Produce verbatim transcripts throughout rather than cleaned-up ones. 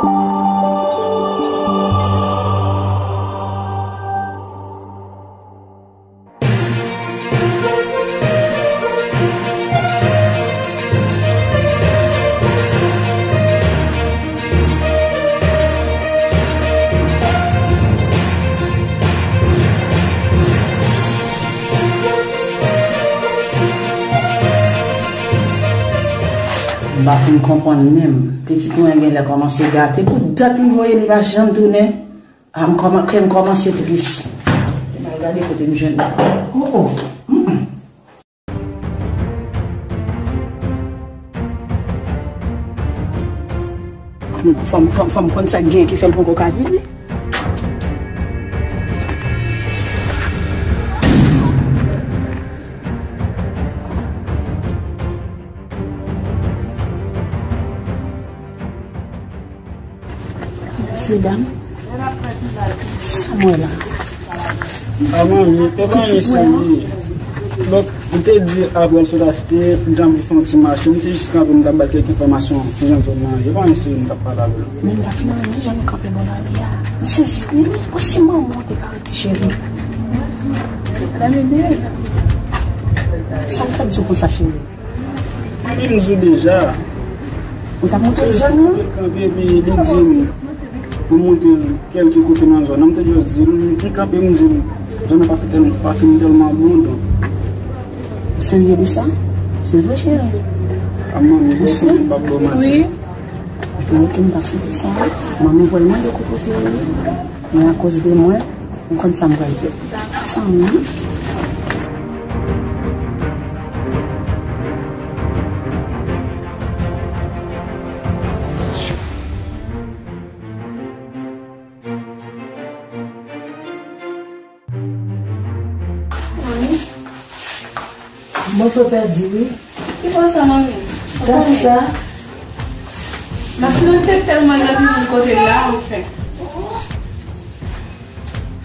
M pa fin konprann menm. Pitit mwen genlè kòmanse gate. Pou dat m voye li pa janm tounen. A, m kòman-, kè m kòmanse tris. M al gade kote m jwenn li. Oh, oh. Mm, mm. Fò m, fò m, fò m konn sa k gen ki fè l poko ka vini. Mesye dam, sa m wè la? A manmi, e pa anyen serye. Donk, m te di apre l sot achte, m t anvi fè yon ti mache, m te jis kanpe, m t ap ba l kèk enfòmasyon pou jan zòn nan ye. E pa anyen serye m t ap pale avè l. Men m pa fin renmen jan nou kanpe bò lari a. M sezi wi. Ou si manman w te parèt ti cheri. Sa l t ap di w konsa cheri? Epi m di w deja. Ou t ap montre l zòn nan? Kanpe, epi li di m pou m montre l kèlke kote nan zòn nan. M te jis di l, m kanpe, m di l, zòn nan pa fin tèl-, pa fin tèlman bon, donk. Ou serye de sa? Se vre, cheri? A manmi, m serye, m p ap ba w manti. Wi. Epi, ok, m ta swete sa. Manmi voye mande w kote w ye. Men akoz de mwen, ou konn sa m pral di. Sa m, wi. Wi. Mwen fè pèdi, wi. Ki bò sa, manmi? Dat sa. Machin nan te tèlman lè vin kote la, anfen.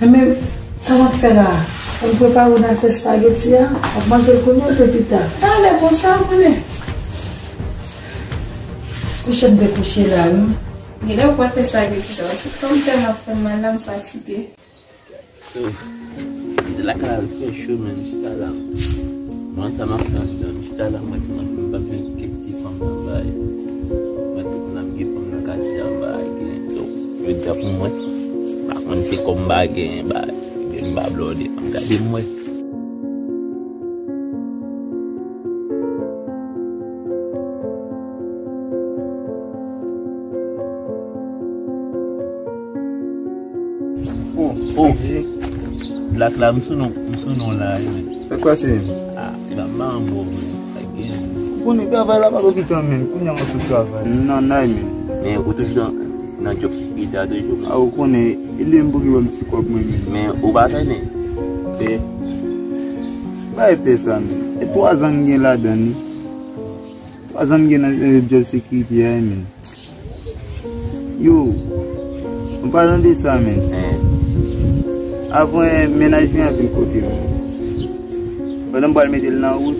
Enben, sa w ap fè la a? Ou prepare w nan fè espageti a? W ap manje l kounye a oubyen pita? Talè konsa, ou konnen. Kouche m te kouche la, wi. Genlè ou pral fè espageti sa, paske kòm tè m ap fè m mal la, m fatige. So, m te lakay la, l fè cho, men m chita la. Mwen, sa m ap fè anndan, m chita la, mwen, mwen, m pa jwenn kèk ti fanm nan bay. Mwen, tout moun ap gen fanm nan katye a, m pa gen. So, yo di a pou mwen, m pa konn se kòm m pa gen, bay. Ebyen, m pa blòde, m gade m wè. Oh, oh. Black la, m sou non, m sou non la, wi. Sa k pase? Ah, e pa m pa anmò, men. Sa k gen? Ou konnen travay la pa lopital, men. Kounye a mwen sou travay. M nan nay, men. Men ou toujou nan, nan job sekirite a toujou, men. Ah, ou konnen, e li menm pou ki ban m ti kòb mwen, men. Men ou pa trennen. E, pa epè sa, men. E twa zan m gen ladan li. Twa zan m gen nan, eh, job sekirite a, men. Yo, an palan de sa, men. Avan mennaj mwen an vin kote m, pandan m pral mete l nan wout.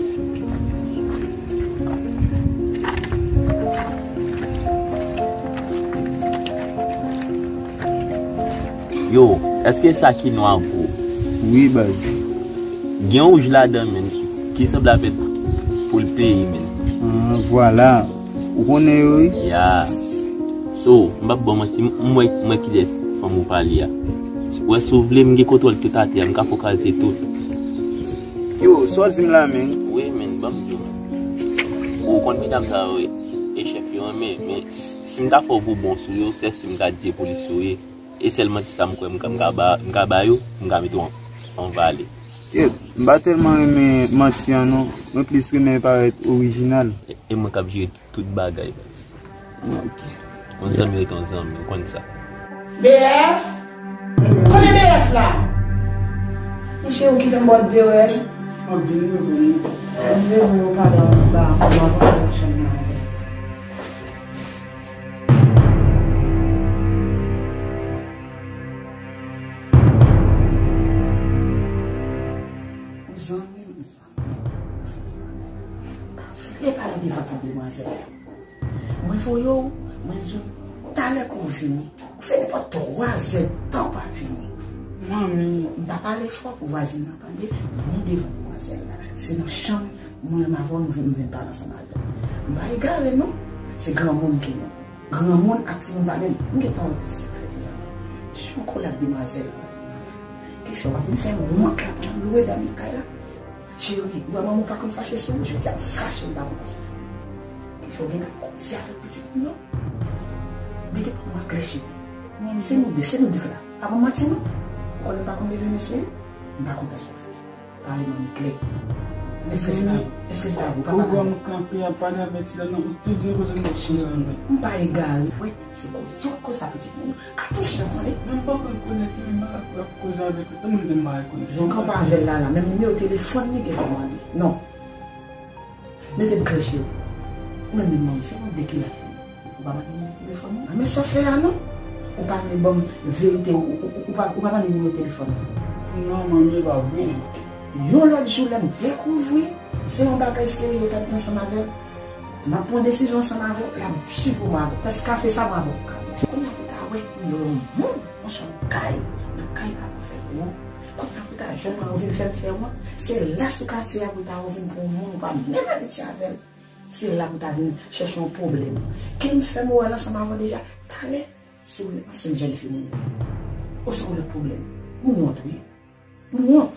Yo, èske sa ki nwa gwo? Wi, baz. Gen wouj ladan, men, ki sanble avèk poul peyi, men. Ah, vwala. Ou konnen yo, wi. Ya. So, m p ap ba w manti, m wè, m wè kilès fanm ou pale a. Ou wè, si w vle, m gen kontwòl tout atè a, m ka fè w kraze tout. Yo, sa w di m la, men? Wi, men, ban m di w, men. Ou konn medam sa yo, e chèf yo renmen, men si, si m ta fè w pou bon sou yo, se si m ta di se polis yo ye. E sèl manti sa m kwè m ka, m ka ba, m ka ba yo, m ka mete w an, an vale. Kèt, m pa tèlman renmen manti an non, mwen plis renmen parèt orijinal. E, e mwen k ap jere tout bagay, baz. Ah, ok. Yon zanmi rete yon zanmi, ou konn sa. B F? Kote B F la? Monchè, ou kite m bò de rèl. M ap vini, m ap vini. M bezwen yo pale anba ansanm avè yon chanm nan. Zanmi m, zanmi m. Pa vle pale devan ti demwazèl. Mwen voye w, mwen di w, Talè pou w vini. Ou fè nenpòt twa zè tan w pa vini. Manmi. M pa pale fò pou vwazin nan tande, ni devan demwazèl la. Se nan chanm mwen menm avè w, nou vin, m vin pale ansanm avè w. M pa egare, non. Se granmoun ki nou. Granmoun ak timoun pa menm. M gentan wè pitit sa k fèt la. Jan w kole ak demwazèl vwazin nan la. Kifè w ap vin fè m wont la pou m loure dam nan kay la. Cheri, ou wè manman w pa konn fache sou ou, jodi a m fache, m pa kontan sou ou. Kifè w gentan koze avèk pitit moun nan. Mete manman w klè, cheri. Se nou de, se nou de k la. Pa ban m manti non. Ou konnen m pa konn leve men sou ou. M pa kontan sou ou. Pale manmi klè. Èske se pa vre? Èske se pa vre? Ou pa pale avè m. Ou wè m kanpe ap pale avèk ti dam nan, ou tou di koze m ap koze avè l. M pa egare, wi. Se koze, se koze a pitit moun. Atansyon, tande. Men m pa konn konnen ki moun m ap koze avèk li. Tout moun di m pa rekonèt. Jan w kanpe avè l la, la, menm nimewo telefòn li gen kòmande. Non. Mete m klè, cheri. Ou menm menm manmi, se yon de ki la. Ou pa mande nimewo telefòn mwen. A, men sa w fè a non. Ou pa vle ban m verite, ou, ou, ou, ou pa, ou pa mande nimewo telefòn mwen. Non, manmi, e pa vre. Yon lòt jou, lè m dekouvri, se yon bagay serye yo t ap di ansanm avè l. M ap pran desizyon ansanm avè w, l ap sipò mwen avè w. Tas kafe sa mwen avè w ka. Kounye a pou ta wè, m yon moun, yon chanm kay, nan kay pa pou fè gwo. Kounye a pou ta jwenn mwen, ou vin fè m fè wont. Se la sou katye a pou ta ou vin pou yon moun, ou pa menm abitye avè l. Se la pou ta vin chèche yon pwoblèm. Ke m fè m wè l ansanm avè w deja, talè, si w vle ansent jèn fi moun yo. Oswa w lòt pwoblèm. Ou wont, wi. M wont.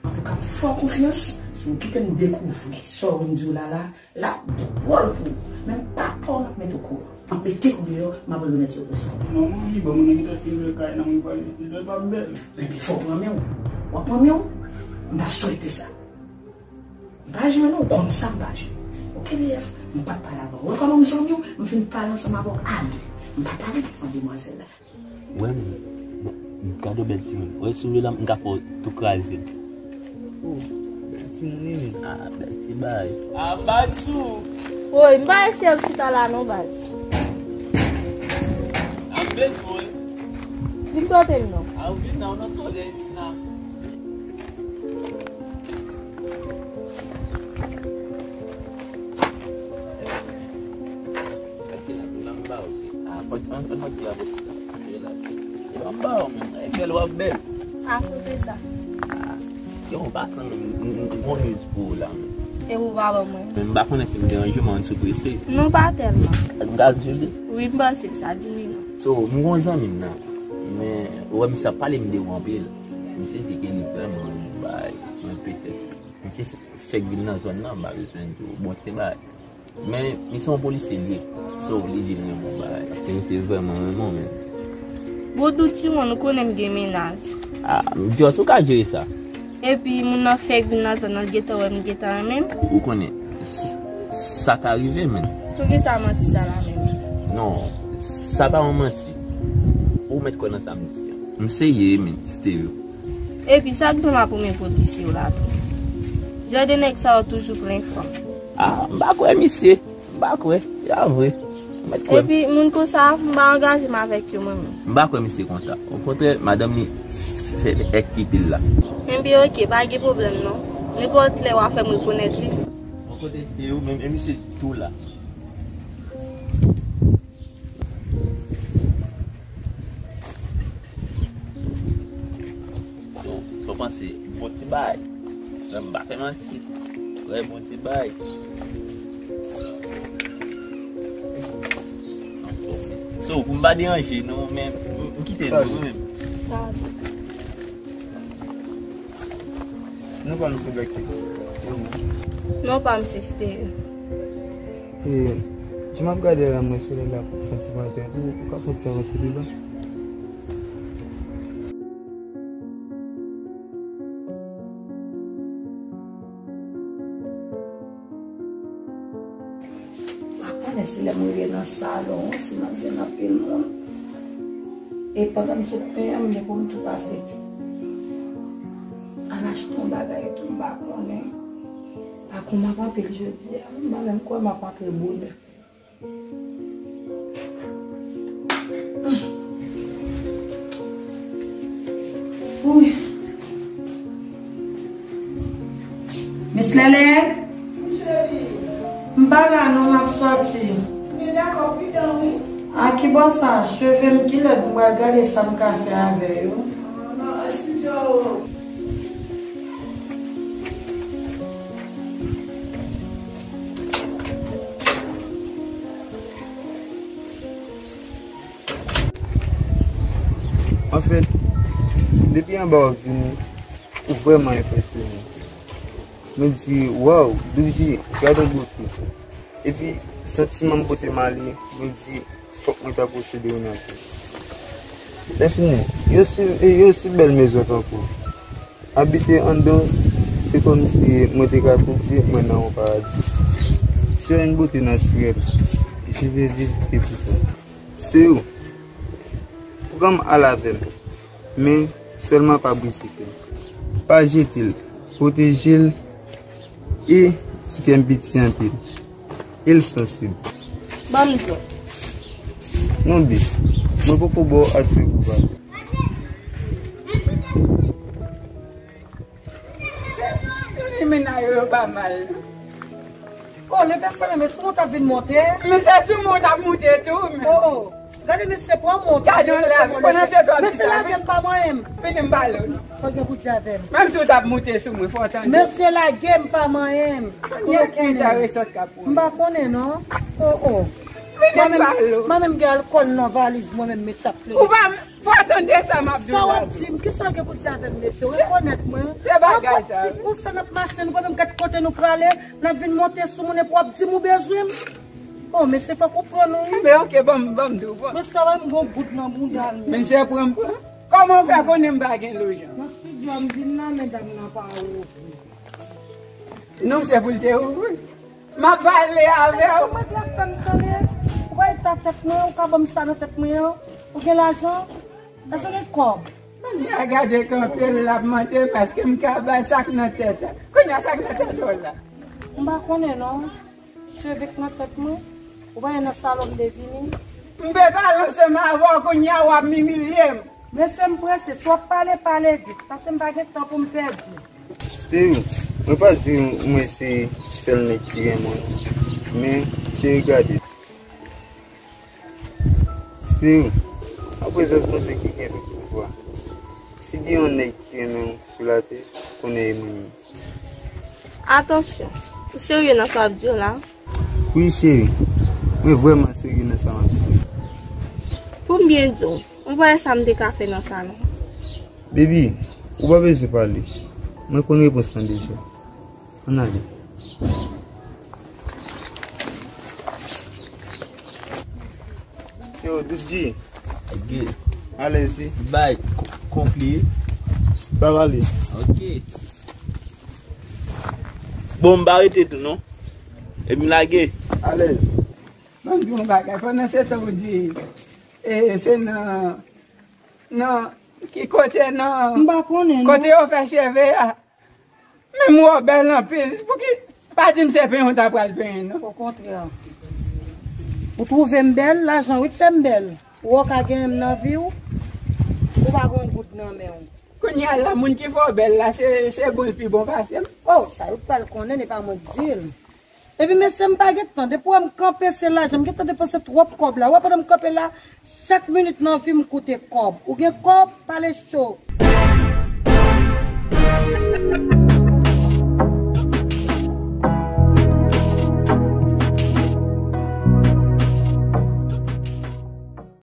Antouka, m fè w konfyans, si w kite m dekouvri sa w vin di w la la, l ap dwòl pou ou. Menm papa w m ap mete okouran. M ap mete w deyò, m ap remèt yo prèske. Non, manmi, bon, moun nan gentan fin lwe kay nan mwen pral mete lwe pa bèl. Ebyen, fò w pran men w. W ap pran men w? M ta swete sa. M pa jwe non, w konn sa m pa jwe. Oke, B F, m pa t pale avè w. Wè kòman m zanmi w, m fin pale ansanm avè w a de. M pa pale devan demwazèl la. Wè m, m, m gade w bèl timoun. Wè souri la, m ka fè w tou kraze l. Oh, bèl timoun wi menm. Ah, bèl ti bagay. Ah, baz sou. Woy, m pa eseye ap chita la non, baz. Ap bezwen. Vin kote m non. Ah, ou vin nan, ou nan solèy, vin nan. Yo, w pa sanble m, m, m, m gon news pou ou la, men. E ou pa ban mwen. Men m pa konnen si m deranje w, men m sou prese. Non, pa tèlman. Gad Julie? Wi, m panse sa, di wi non. So, m gon zanmi m nan. Men, ou wè misye ap pale m de ou anpil. Misye di ke li vrèman renmen bay, mwen petèt. Misye fèk vin nan zòn nan, m pa bezwen di w. Bon, se bay. Men, misye yon polisye li ye. So, li di l renmen yon bagay. Paske misye vrèman renmen w, men. Bon, Doutchimon, ou konnen m gen mennaj. Ah, Djòs, ou ka jere sa. Epi, moun nan fèk vin nan zòn nan, l gentan wè m gentan renmen l. Ou konnen, s-, sa ka rive, men. Poukisa manti sa la menm? Non, sa pa yon manti. Ou mèt kwè nan sa m di a. M serye, men, Stereo. Epi sa k di w m ap renmen polisye yo la tou. Jan de nèg sa yo toujou plen fanm. Ah, m pa kwè misye. M pa kwè. Ya vre. Ou mèt kwè m. Epi moun konsa, m pa angaje m avèk yo mwen menm. M pa kwè misye konsa. Okontrè, madanm li fè èk kite l la. Enben oke, pa gen pwoblèm non. Nenpòt lè w a fè m rekonèt li. Bon kote Stereo menm, e misye tou la. Yo, sa w panse? Bon ti bagay. Frè m pa fè manti. Vrè bon ti bagay. So, pou m pa deranje nou, men m, m kite nou, wi, men. Non pa m se Becky. Non pa m se Stereo. E, jan m ap gade la, m wè solèy la fè ti vantè tou, ou ka fè ti avanse pi ba. M pa konnen si lè m rive nan salon an, si m ap jwenn anpil moun. E pandan m sot pen an, m gen pou m tou pase al achte yon bagay tou, m pa konnen. Pa konn m ap anpil jodi a, m pa menm kwè m ap antre bonè. Wi. Miss Lele? Wi, cheri. M pa la non, m ap sòti. Byen dakò, pridan, wi. A ki bò sa, cheve m ki lèd, m pral gade sa m ka fè avè yo. Anfèt, depi anba w ap vini, ou vrèman enpresyone. Mwen di, waw, Doudji, gad yon bote. Epi, santiman m pote m ale, mwen di, fòk mwen ta posede yon ankò. Lè fini, yo si, yo si bèl me zòt ankò. Abite anndan, se kòmsi mwen te ka tou di mwen nan yon paradi. Se yon bote natirèl, je vais vivre que pour toi. Stereo, pran m al avè m, men sèlman pa brize kè m. Pa jete l, pwoteje l, e ti kè m piti anpil, e l sansib. Ban m di w. Non, bi, mwen poko ba w ati pou pale. Se, se limena yo, yo pa mal. Oh, le pèsonèl, men sou mwen t ap vin monte. Men se sou mwen t ap monte tou, men. Oh, oh. Gade, mesye, pran monte. Gade yon lavi, konnen se twa. Men se lavi m pa manyen m. Vini m pale w, non. Sa w gen pou di avè m? Menm si w t ap monte sou mwen, fò w tande. Mesye, lage m pa manyen m. Konnen ki ta resòt k ap pou m pa konnen, non. Oh, oh. Vini m pale w. Mwen menm gen alkòl nan valiz mwen menm, mesye ap plede. Ou pa Fò w tande sa m ap di w la. Sa w ap di m? Kisa w gen pou di avè m, mesye? Rekonèt mwen. Se bagay sa. Yon ti kousa n ap mache, nou pa menm gad kote nou prale, n ap vin monte sou moun epi w ap di m ou bezwen m. Oh, mesye, fòk ou pran nou, wi. Enben, oke, ban m, ban m di w, pran. Mesye, wè m gon goud nan bounda m. Mesye, pran m, pran. Kòman w fè konnen m pa gen lojan? Nan estidyo a m vin la, men dam nan pa ouvri. Non, se pou l te ouvri. M ap pale avè w. Sou mwen la fè m tande. Ou pa eta tèt mwen, ou ka ban m sa nan tèt mwen an. Ou gen lajan? Èske w gen kòb? Kounye a gade kanpe l, l ap mande m èske m ka ba l sa k nan tèt. Kounye a sa k nan tèt ou la? M pa konnen non. Cheve k nan tèt mwen. Ou pa wè nan salon m te vini? M pe pale ansanm avè w, kounye a w ap imilye m. Mesye m prese, si w ap pale, pale vit, paske m pa gen tan pou m pèdi. Stereo, mwen pa di w mwen se sèl nèg ki renmen w, men cheri gade. Stereo, an prezans Bondye ki gen tout pouvwa. Si gen yon nèg ki renmen w sou latè, konnen e mwen menm. Atansyon, ou serye nan sa w ap di yo la? Wi, cheri. Mwen vrèman serye nan sa m ap di yo. Pou m byen di w, ou pa wè sa m te ka fè nan salon? Baby, ou pa bezwen pale. Mwen konn repons lan deja. Ann ale. Yo, Dous G. Ok. Alèz, wi. Bay, konpli. Pa pale. Ok. Bon, m pa rete tou, non. E m lage. Alèz. Ban m di w yon bagay. Pandan se tan ou di, e, se nan, nan, ki kote nan, m pa konnen, non. Kote yo fè cheve a? Menm wè w bèl anpil. Pouki pa di m se penyen w ta pral penyen, non? Okontrè. Ou twouve m bèl, lajan wi t fè m bèl. Ou wè w ka genyen m nan vi w, ou pa gen yon goud nan men w. Kounye a la, moun ki fè w bèl la, se, se bon l pi bon pase m. Oh, sa yo pral konnen, e pa mwen k di l. Epi mesye, m pa gen tan, depi w wè m kanpe se lajan, m gentan depanse twòp kòb la. Ou wè pandan m kanpe la, chak minit nan vi m koute kòb. Ou gen kòb, pale cho.